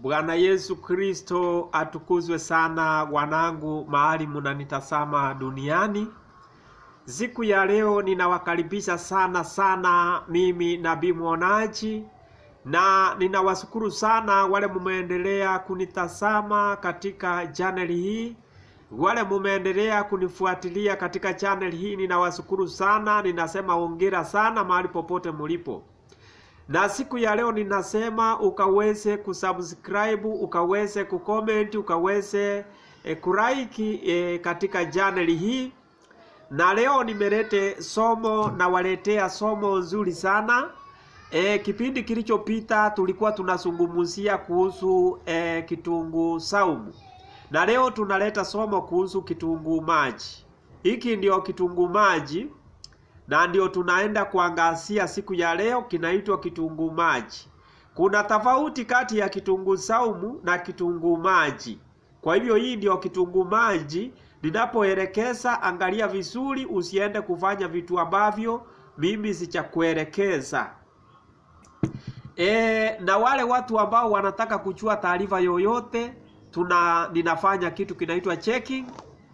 Bwana Yesu Kristo atukuzwe sana, wanangu mahali munanitazama duniani. Siku ya leo ninawakaribisha sana sana, mimi Nabii Mwonaji, na ninawashukuru sana wale mumeendelea kunitazama katika channel hii, wale mumeendelea kunifuatilia katika channel hii, ninawashukuru sana, ninasema hongera sana mahali popote mulipo. Na siku ya leo ninasema ukaweze kusubscribe, ukaweze kucomment, ukaweze kulike katika channel hii. Na leo nimelete somo na waletea somo nzuri sana. Kipindi kilichopita tulikuwa tunazungumzia kuhusu kitunguu saumu. Na leo tunaleta somo kuhusu kitunguu maji. Hiki ndio kitunguu maji na ndio tunaenda kuangazia siku ya leo, kinaitwa kitunguu maji. Kuna tofauti kati ya kitunguu saumu na kitunguu maji. Kwa hivyo hii ndio kitunguu maji. Ninapoelekeza angalia vizuri, usiende kufanya vitu ambavyo mimi sichakuelekeza. Na wale watu ambao wanataka kujua taarifa yoyote, ninafanya kitu kinaitwa checking.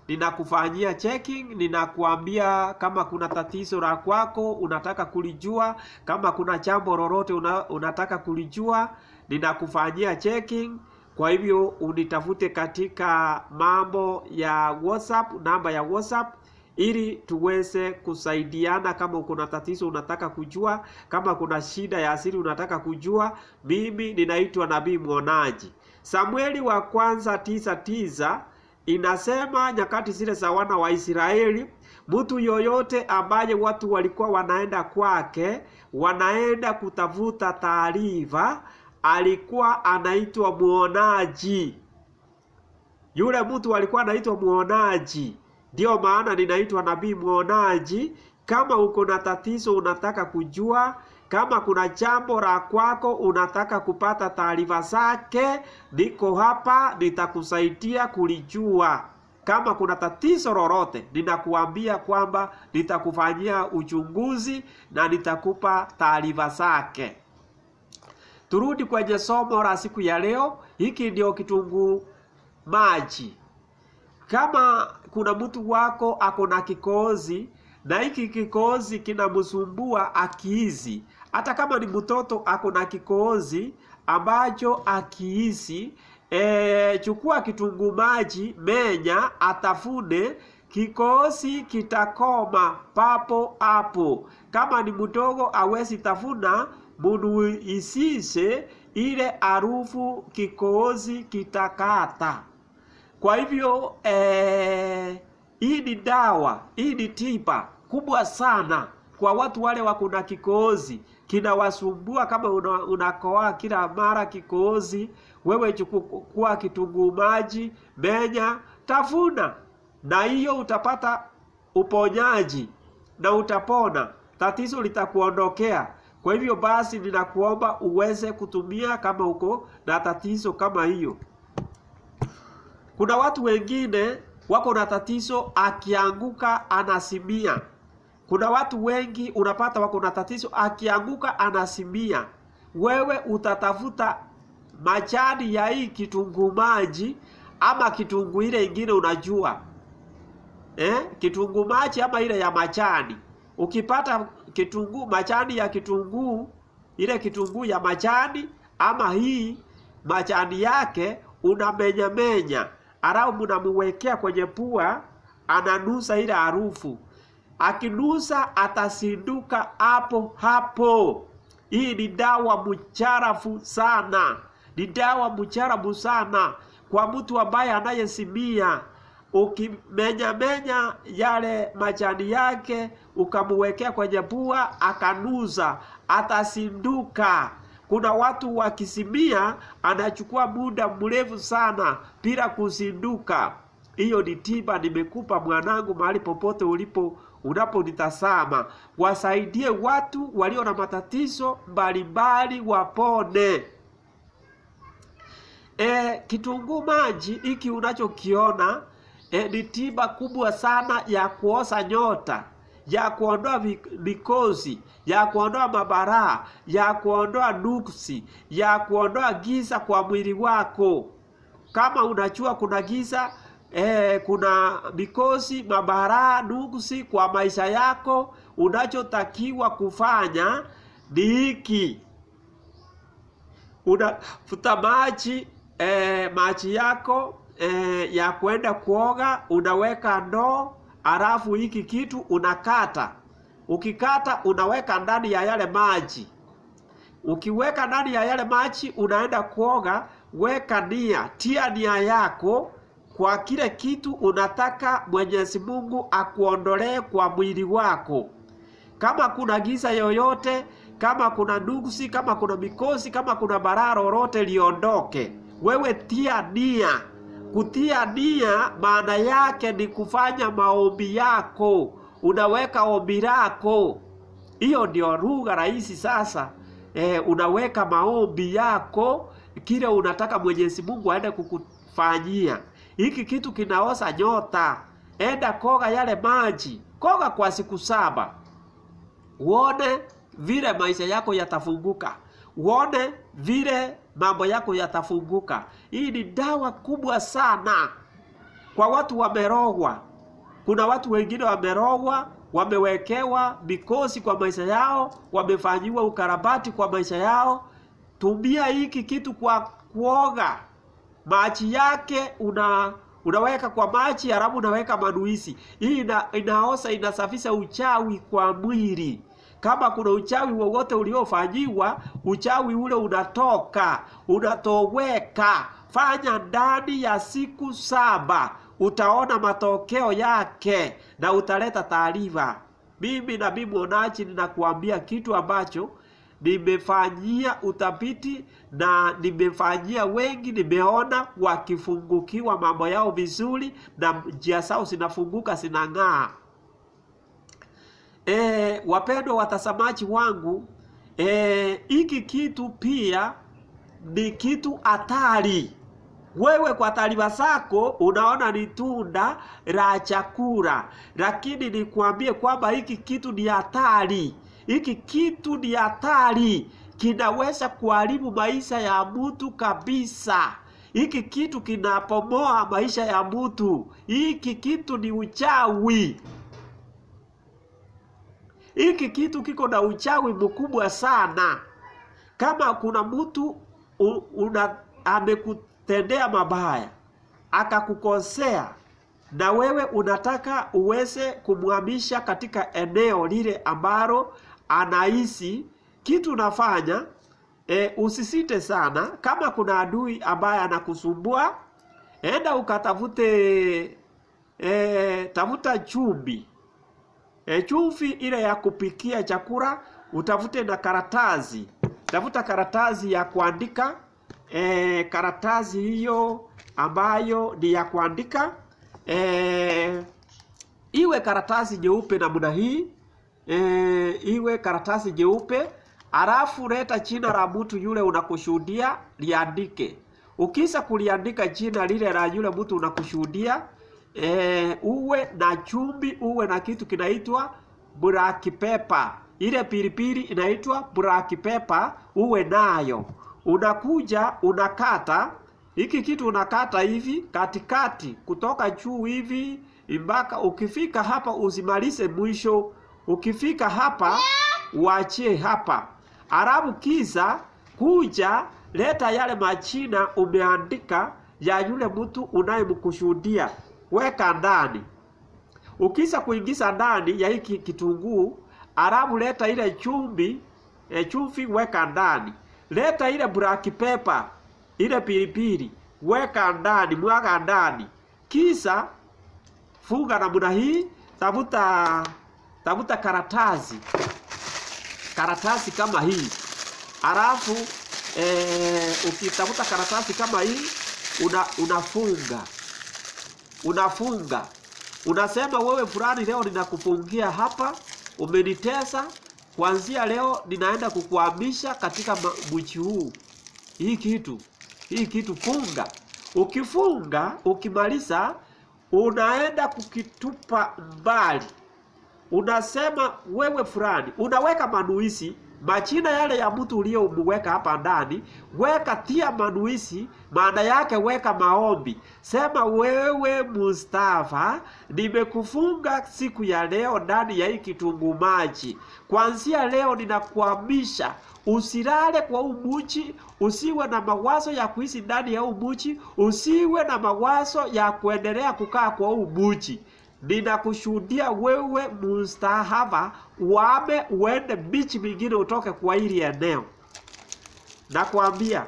Ninakufanyia checking, ninakuambia kama kuna tatizo la kwako unataka kulijua, kama kuna jambo lolote unataka kulijua, ninakufanyia checking. Kwa hivyo unitafute katika mambo ya WhatsApp, namba ya WhatsApp, ili tuweze kusaidiana. Kama uko na tatizo unataka kujua, kama kuna shida ya asili unataka kujua, mimi ninaitwa Nabii Mwonaji. Samueli wa kwanza 9:9 inasema nyakati zile za wana wa Israeli, mtu yoyote ambaye watu walikuwa wanaenda kwake, wanaenda kutafuta taarifa, alikuwa anaitwa mwonaji. Yule mtu alikuwa anaitwa mwonaji. Ndio maana ninaitwa Nabii Mwonaji. Kama uko na tatizo unataka kujua, kama kuna jambo la kwako unataka kupata taarifa zake, niko hapa, nitakusaidia kulijua. Kama kuna tatizo lolote, ninakuambia kwamba nitakufanyia uchunguzi na nitakupa taarifa zake. Turudi kwenye somo la siku ya leo. Hiki ndio kitunguu maji. Kama kuna mtu wako ako na kikohozi na hiki kikohozi kinamsumbua akiizi, hata kama ni mtoto ako na kikohozi ambacho akiizi, chukua kitunguu maji, menya, atafune, kikohozi kitakoma papo hapo. Kama ni mdogo awezi tafuna, munuisishe ile harufu, kikohozi kitakata. Kwa hivyo hii ni dawa, hii ni tiba kubwa sana kwa watu wale wako na kikohozi kinawasumbua. Kama unakoa kila mara kikohozi, wewe chukua kitunguu maji, menya, tafuna, na hiyo utapata uponyaji na utapona, tatizo litakuondokea. Kwa hivyo basi ninakuomba uweze kutumia kama uko na tatizo kama hiyo. Kuna watu wengine wako na tatizo akianguka anasimia. Kuna watu wengi unapata wako na tatizo akianguka anasimia. Wewe utatafuta majani ya hii kitunguu maji ama kitunguu ile ingine unajua. Kitunguu maji ama ile ya majani. Ukipata kitunguu majani ya kitunguu, ile kitunguu ya majani ama hii majani yake, unamenya menya, alafu mnamuwekea kwenye pua, ananusa ile harufu. Akinusa atasinduka hapo hapo. Hii ni dawa mcharafu sana, ni dawa mcharafu sana kwa mtu ambaye anayesimia. Ukimenya menya yale majani yake ukamuwekea kwenye pua akanusa, atasinduka. Kuna watu wakisimia anachukua muda mrefu sana bila kuzinduka. Hiyo ni tiba nimekupa mwanangu, mahali popote ulipo unaponitazama. Wasaidie watu walio na matatizo mbalimbali wapone. Kitunguu maji hiki unachokiona ni tiba kubwa sana ya kuosa nyota. ya kuondoa mikosi, ya kuondoa mabaraa, ya kuondoa nuksi, ya kuondoa giza kwa mwili wako. Kama unajua kuna giza, kuna mikosi, mabaraa, nuksi kwa maisha yako, unachotakiwa kufanya ni hiki: unafuta maji, maji yako ya kwenda kuoga, unaweka ndoo, alafu hiki kitu unakata. Ukikata unaweka ndani ya yale maji. Ukiweka ndani ya yale maji, unaenda kuoga, weka nia, tia nia yako kwa kile kitu unataka Mwenyezi Mungu akuondolee kwa mwili wako. Kama kuna giza yoyote, kama kuna nuksi, kama kuna mikosi, kama kuna balaa lolote liondoke. Wewe tia nia. Kutia nia maana yake ni kufanya maombi yako, unaweka ombi lako. Hiyo ndio lugha rahisi sasa. Unaweka maombi yako kile unataka Mwenyezi Mungu aende kukufanyia. Hiki kitu kinaosa nyota. Enda koga yale maji, koga kwa siku 7, uone vile maisha yako yatafunguka, uone vile mambo yako yatafunguka. Hii ni dawa kubwa sana kwa watu wamerogwa. Kuna watu wengine wamerogwa, wamewekewa mikosi kwa maisha yao, wamefanyiwa ukarabati kwa maisha yao. Tumia hiki kitu kwa kuoga. Maji yake unaweka kwa maji, halafu unaweka manuisi. Hii inaosa, inasafisha uchawi kwa mwili. Kama kuna uchawi wowote uliofanyiwa, uchawi ule unatoka, unatoweka. Fanya ndani ya siku 7, utaona matokeo yake na utaleta taarifa. Mimi Nabii Mwonaji ninakuambia kitu ambacho nimefanyia utafiti na nimefanyia wengi, nimeona wakifungukiwa mambo yao vizuri na njia zao zinafunguka, zinang'aa. Wapendwa watazamaji wangu, hiki kitu pia ni kitu hatari. Wewe kwa taarifa zako unaona ni tunda la chakula, lakini nikuambie kwamba hiki kitu ni hatari. Hiki kitu ni hatari, kinaweza kuharibu maisha ya mtu kabisa. Hiki kitu kinapomoa maisha ya mtu. Hiki kitu ni uchawi. Hiki kitu kiko na uchawi mkubwa sana. Kama kuna mtu amekutendea mabaya, akakukosea, na wewe unataka uweze kumhamisha katika eneo lile ambalo anaishi, kitu unafanya, usisite sana. Kama kuna adui ambaye anakusumbua, enda ukatafute, tafuta chumvi. Chumvi ile ya kupikia chakula, utafute na karatasi. Tafuta karatasi ya kuandika, karatasi hiyo ambayo ni ya kuandika, iwe karatasi nyeupe namna hii, iwe karatasi nyeupe, alafu leta jina la mtu yule unakushuhudia, liandike. Ukisha kuliandika jina lile la yule mtu unakushuhudia, uwe na chumvi, uwe na kitu kinaitwa black pepper. Ile pilipili inaitwa black pepper, uwe nayo. Unakuja unakata hiki kitu, unakata hivi katikati kutoka juu hivi mpaka ukifika hapa, usimalize mwisho. Ukifika hapa uachie hapa, alafu kisa kuja leta yale majina umeandika ya yule mtu unayemkushuhudia, weka ndani. Ukisha kuingiza ndani ya hiki kitunguu, alafu leta ile chumvi, chumvi weka ndani. Leta ile black pepper, ile pilipili weka ndani, mwaga ndani. Kisa funga namna hii, tafuta karatasi. Karatasi kama hii. Alafu ukitafuta karatasi kama hii, unafunga. Unafunga. Unasema wewe fulani, leo ninakufungia hapa, umenitesa, kuanzia leo ninaenda kukuhamisha katika mji huu. Hii kitu funga. Ukifunga, ukimaliza, unaenda kukitupa mbali. Unasema wewe fulani, unaweka manuisi majina yale ya mtu uliyomweka hapa ndani, weka tia manuisi, maana yake weka maombi. Sema wewe Mustafa, nimekufunga siku ya leo ndani ya hii kitunguu maji. Kuanzia leo ninakuhamisha, usilale kwa huu mji, usiwe na mawazo ya kuishi ndani ya huu mji, usiwe na mawazo ya kuendelea kukaa kwa huu mji. Ninakushuhudia wewe Mustafa, uame uende bichi mingine, utoke kwa hili eneo. Nakwambia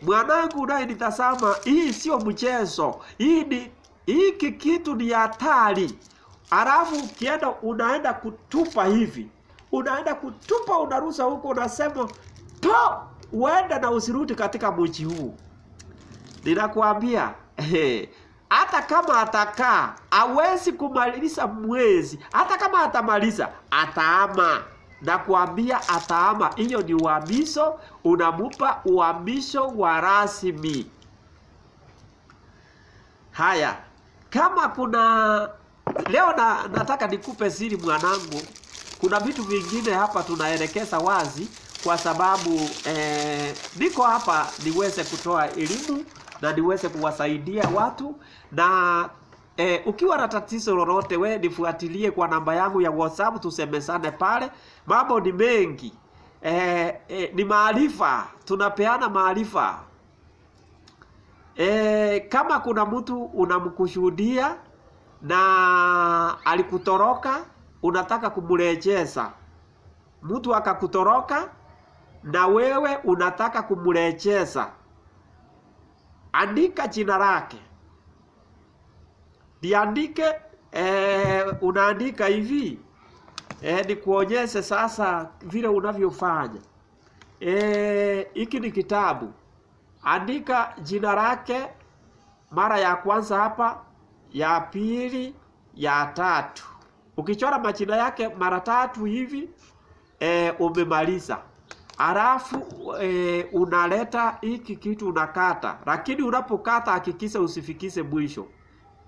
mwanangu unayenitazama, hii sio mchezo, hii ni hiki kitu ni hatari. Alafu ukienda unaenda kutupa hivi, unaenda kutupa, unarusa huko, unasema to, uende na usirudi katika mji huu. Ninakwambia hata kama atakaa hawezi kumaliza mwezi, hata kama atamaliza ataama. Nakwambia ataama. Hiyo ni uhamisho, unamupa uhamisho wa rasmi. Haya, kama kuna leo nataka nikupe siri mwanangu. Kuna vitu vingine hapa tunaelekeza wazi, kwa sababu niko hapa niweze kutoa elimu na niweze kuwasaidia watu. Na ukiwa na tatizo lolote, we nifuatilie kwa namba yangu ya WhatsApp, tusemezane pale. Mambo ni mengi, ni maarifa, tunapeana maarifa. Kama kuna mtu unamkushuhudia na alikutoroka, unataka kumrejeza, mtu akakutoroka na wewe unataka kumrejeza, andika jina lake, liandike. Unaandika hivi, nikuonyeshe sasa vile unavyofanya. Hiki ni kitabu. Andika jina lake mara ya kwanza hapa, ya pili, ya tatu. Ukichora majina yake mara tatu hivi, umemaliza. Alafu unaleta hiki kitu unakata, lakini unapokata hakikisha usifikishe mwisho.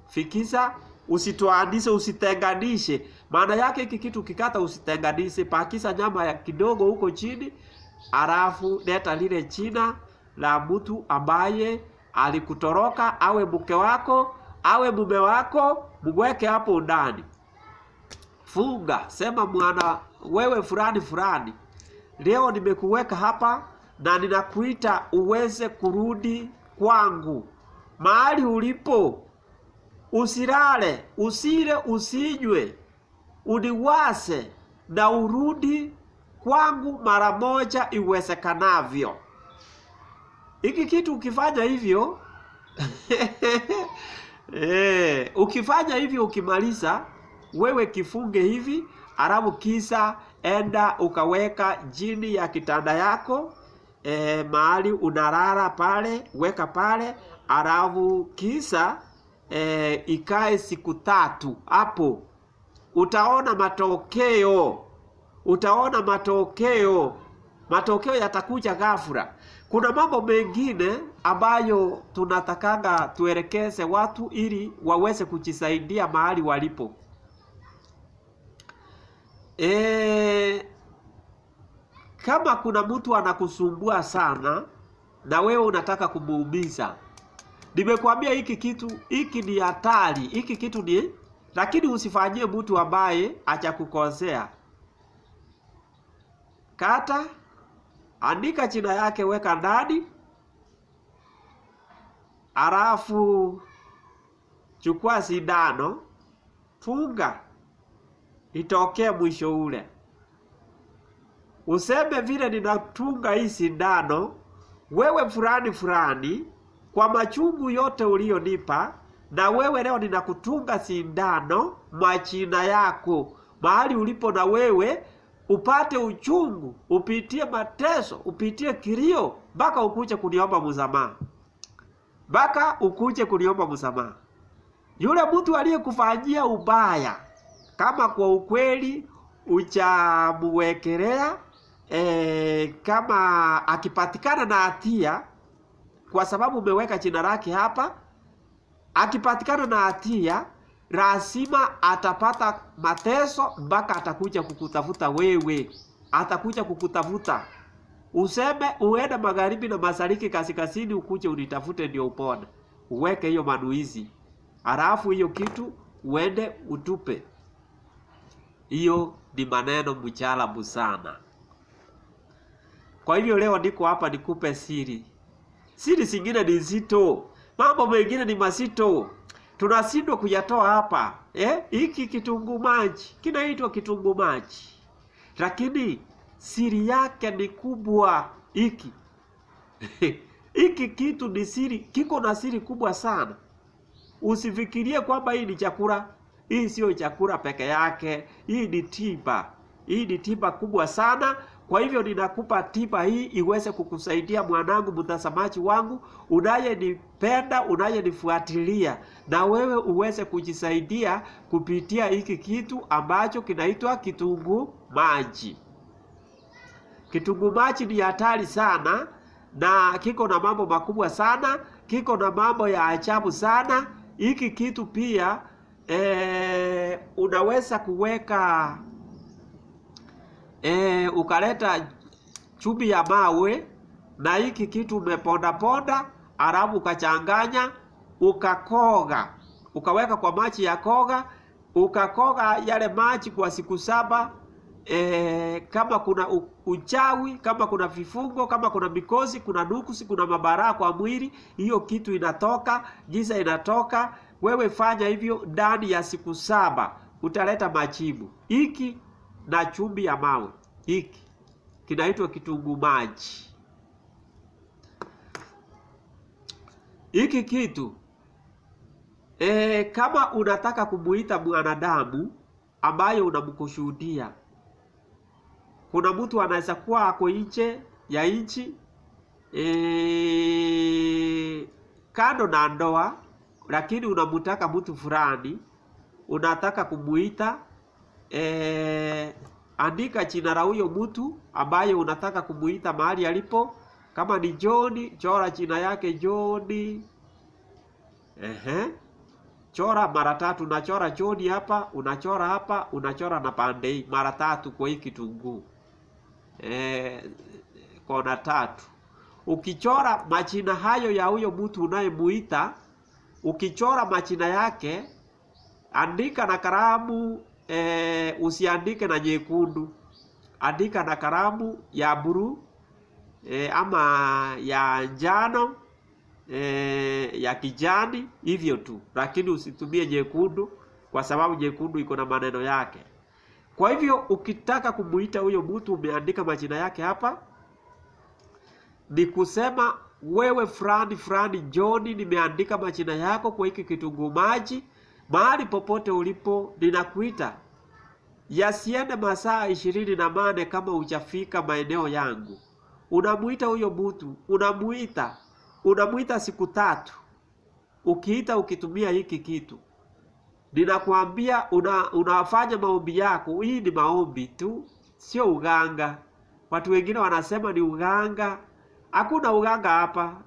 Fikisha, usitoanishe, usitenganishe. Maana yake hiki kitu ukikata usitenganishe, pakisha nyama ya kidogo huko chini, alafu leta lile jina la mtu ambaye alikutoroka, awe mke wako, awe mume wako, mweke hapo ndani. Funga, sema mwana wewe fulani fulani, leo nimekuweka hapa na ninakuita uweze kurudi kwangu mahali ulipo. Usilale, usile, usinywe, uniwase na urudi kwangu mara moja iwezekanavyo. Hiki kitu ukifanya hivyo ukifanya hivyo, ukimaliza wewe kifunge hivi, alafu kisa enda ukaweka chini ya kitanda yako, mahali unalala pale, weka pale, alafu kisa ikae siku tatu hapo. Utaona matokeo, utaona matokeo, matokeo yatakuja ghafla. Kuna mambo mengine ambayo tunatakanga tuelekeze watu ili waweze kujisaidia mahali walipo. Kama kuna mtu anakusumbua sana na wewe unataka kumuumiza, nimekuambia hiki kitu, hiki ni hatari, hiki kitu ni, lakini usifanyie mtu ambaye hajakukosea. Kata, andika jina yake, weka ndani, alafu chukua sindano, funga, itokee mwisho ule. Useme vile ninatunga hii sindano, wewe fulani fulani, kwa machungu yote ulionipa, na wewe leo ninakutunga sindano majina yako mahali ulipo, na wewe upate uchungu, upitie mateso, upitie kilio, mpaka ukuje kuniomba msamaha, mpaka ukuje kuniomba msamaha. Yule mtu aliyekufanyia ubaya, kama kwa ukweli uchamuwekelea, kama akipatikana na hatia, kwa sababu umeweka jina lake hapa, akipatikana na hatia, lazima atapata mateso mpaka atakuja kukutafuta wewe. Atakuja kukutafuta. Useme uende magharibi na mashariki, kaskazini, ukuje unitafute ndio upone. Uweke hiyo manuizi, halafu hiyo kitu uende utupe. Hiyo ni maneno mchalabu sana. Kwa hivyo leo niko hapa nikupe siri. Siri zingine ni nzito, mambo mengine ni mazito, tunashindwa kuyatoa hapa. Hiki kitunguu maji kinaitwa kitunguu maji, lakini siri yake ni kubwa. Hiki hiki kitu ni siri, kiko na siri kubwa sana. Usifikirie kwamba hii ni chakula. Hii sio chakula peke yake, hii ni tiba. Hii ni tiba kubwa sana. Kwa hivyo ninakupa tiba hii iweze kukusaidia mwanangu, mtazamaji wangu, unayenipenda, unayenifuatilia, na wewe uweze kujisaidia kupitia hiki kitu ambacho kinaitwa kitunguu maji. Kitunguu maji ni hatari sana na kiko na mambo makubwa sana, kiko na mambo ya ajabu sana. Hiki kitu pia unaweza kuweka ukaleta chumvi ya mawe na hiki kitu umeponda ponda, alafu ukachanganya, ukakoga, ukaweka kwa maji ya koga, ukakoga yale maji kwa siku 7. Kama kuna uchawi, kama kuna vifungo, kama kuna mikosi, kuna nukusi, kuna mabaraa kwa mwili, hiyo kitu inatoka, giza inatoka. Wewe fanya hivyo ndani ya siku 7, utaleta majibu. Hiki na chumvi ya mawe, hiki kinaitwa kitunguu maji. Hiki kitu kama unataka kumuita mwanadamu ambaye unamkushuhudia, kuna mtu anaweza kuwa ako nje ya nchi, kando na ndoa, lakini unamtaka mtu fulani, unataka kumuita, andika jina la huyo mtu ambaye unataka kumuita mahali alipo. Kama ni John, chora jina yake John. Chora mara tatu, unachora John hapa, unachora hapa, unachora na pande hii mara tatu kwa hii kitunguu. Kona tatu. Ukichora majina hayo ya huyo mtu unayemuita, ukichora majina yake, andika na kalamu, usiandike na nyekundu. Andika na kalamu ya blue, ama ya njano, ya kijani, hivyo tu. Lakini usitumie nyekundu kwa sababu nyekundu iko na maneno yake. Kwa hivyo ukitaka kumuita huyo mtu umeandika majina yake hapa, ni kusema wewe fulani fulani John, nimeandika majina yako kwa hiki kitunguu maji, mahali popote ulipo ninakuita. Yasiende masaa 24 kama hujafika maeneo yangu. Unamuita huyo mtu, unamuita siku 3. Ukiita ukitumia hiki kitu, ninakuambia unafanya maombi yako. Hii ni maombi tu, sio uganga. Watu wengine wanasema ni uganga. Hakuna uganga hapa.